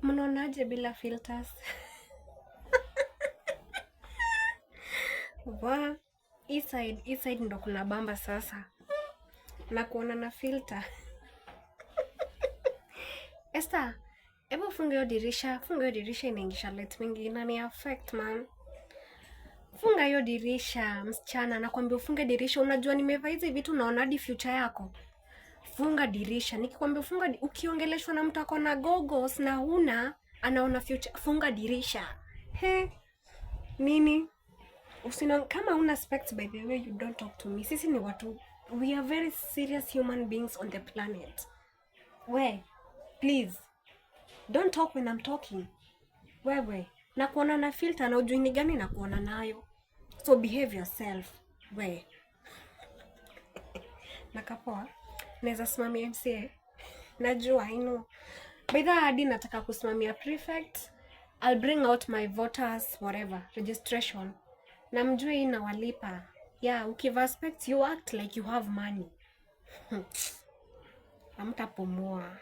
Mnaonaje bila filters? Wa, hii side ndo kuna bamba sasa. Na kuona na filter. Esther, hebu funga hiyo dirisha, funga hiyo dirisha inaingisha light mingi inani affect, man. Funga hiyo dirisha, msichana, nakwambia ufunge dirisha. Unajua nimevaa hizi vitu naona hadi future yako. Funga dirisha. Nikikwambia funga, ukiongeleshwa na mtu ako na goggles na huna, anaona future. Funga dirisha. He, nini? Usina, kama una specs, by the way, you don't talk to me. Sisi ni watu, we are very serious human beings on the planet. We, please, don't talk when I'm talking. Wewe, na kuona na filter na ujui ni gani na kuona nayo. So behave yourself. We. Nakapoa. Naweza simamia MCA. Najua, I know. By the way, hadi nataka kusimamia prefect. I'll bring out my voters whatever registration. Na mjue hii nawalipa. Yeah, ukivaa specs you act like you have money. Hamtapumua.